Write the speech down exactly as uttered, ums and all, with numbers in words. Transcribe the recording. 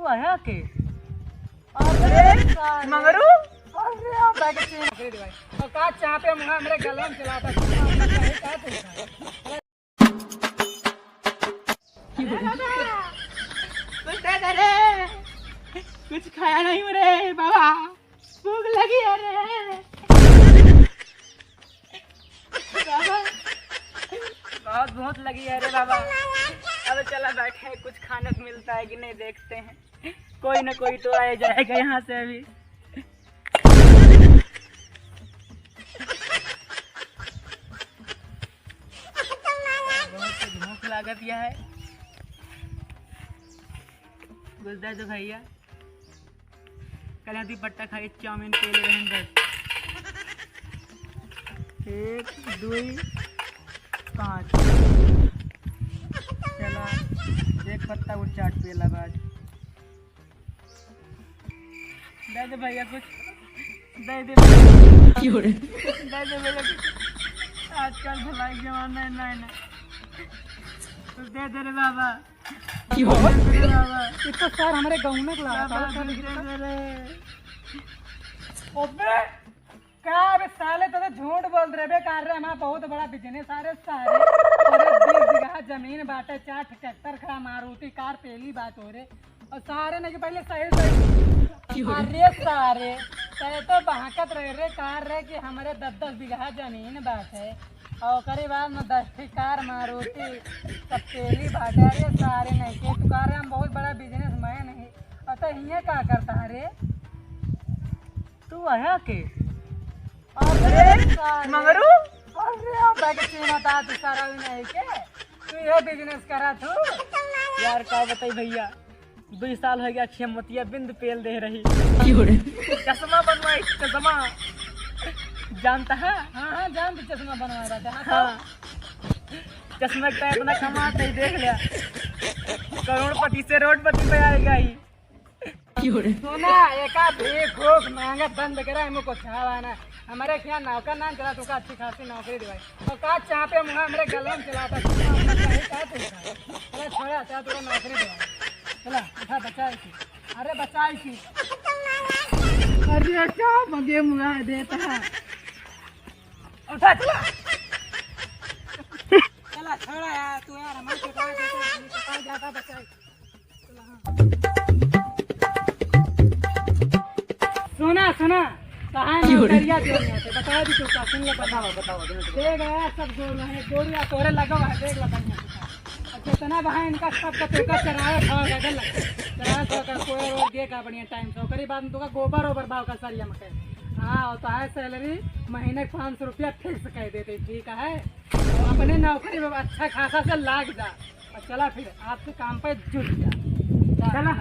आया के? अरे सारे। मंगरू? अरे आप बैग चेन पकड़ दे भाई। तो का चापे मुंह हमरे गला में चलाता है? का तू? कुछ दे दे रे। कुछ खाया नहीं रे बाबा। भूख लगी है रे। बाबा, बहुत भूख लगी है रे बाबा। अब चला बैठे, कुछ खाने को मिलता है कि नहीं, देखते हैं। कोई ना कोई तो आ जाएगा यहाँ से अभी। बहुत भूख लागत यह है। गुलदार तो भैया, कल यहाँ पट्टा खाई, चाउमीन, तेल रहन बस। एक, दुई, पाँच। चला, एक पत्ता और चाट पेला बाद। दे दे भैया कुछ, दे दे भैया। क्यों रे? दे दे भैया कुछ। आजकल भलाई जमाना है, नहीं ना। कुछ दे दे रे बाबा। क्यों? ये तो सर हमरे गाँव में लगा था, बाबा, सर। अबे, का बे साले, तो झूठ बोल रहे बे, कार रे, हमारा बहुत बड़ा बिजनेस आ रे सारे। अरे, बीस बीघा जमीन बाटे, चार ठे ट्रैक्टर खड़ा, मारुति कार, पहली बात हो रे। और सारे ने कि पहले सही सही। क्यों? अरे सारे, तय तो बहकत रहे रे, कार रे कि हमरे दस दस बीघा जमीन बाटे। और ओकरे बाद में दस ठे कार, मारुति, सब तेली बाटे। अरे सारे नहीं के तू कह रहे हम बहुत बड़ा बिजनेसमैन है। और तो हियाँ का करता है रे? तू आया के? अरे सारे। मंगरू? अरे आप बैग चीना था तू सारा भी नहीं के? तू ये बिजनेस करा तू? यार का बताई भैया, दुई साल हो गया, अखिया मोतिया बिंद पेल दे रही। क्यों रे? चश्मा बनवाई, चश्मा। जानता है? हाँ, हाँ, जानते चश्मा बनवाए रहते हैं। हाँ, तो? हाँ। चश्मा का इतना कमाते ही देख लिया, करोड़पति से रोडपति पे आएगा ही। क्यों रे? सुना, एका भीख भूख मांगा बंद करा, हमको छावा ना। हमारे क्या नौकर ना चला, तुका अच्छी खासी नौकरी दिवाई। और का चापे मुंह हमरे गले में चलाता, तुका हम कहीं का तू? चला छोड़ा, चला तुका नौकरी दिवाई। चला, उठा बचाई की। अरे बचाई की। अरे क्या मगे मुंह देता है। उठा चला। चला छोड़ा यार, तू यार हमारे चुका देता, हमारे चुका जाता बचाई। सुना, सुना, कहाँ क्यों रे? नौकरिया जो नहीं आते, बता दी तू का, सुन ले, बताओ, बताओ, बताओ। दे गया सब गोरू है, गोरू या तोरे लगा हुआ है, देख लो बढ़िया से। अब जितना बहा इनका सबका तोका चराया खावा गया, देख लो। चराया खावा का कोई और दे का बढ़िया टाइम से, ओकरी बाद में तोका गोबर ओबर भाव का सरिया में कहे। हाँ, और तो है सैलरी महीने के पाँच सौ रुपया फिक्स कह देते, ठीक है? और अपने नौकरी में अच्छा खासा से लाग जा। और चला फिर, आपके काम पे जुट जा। चला।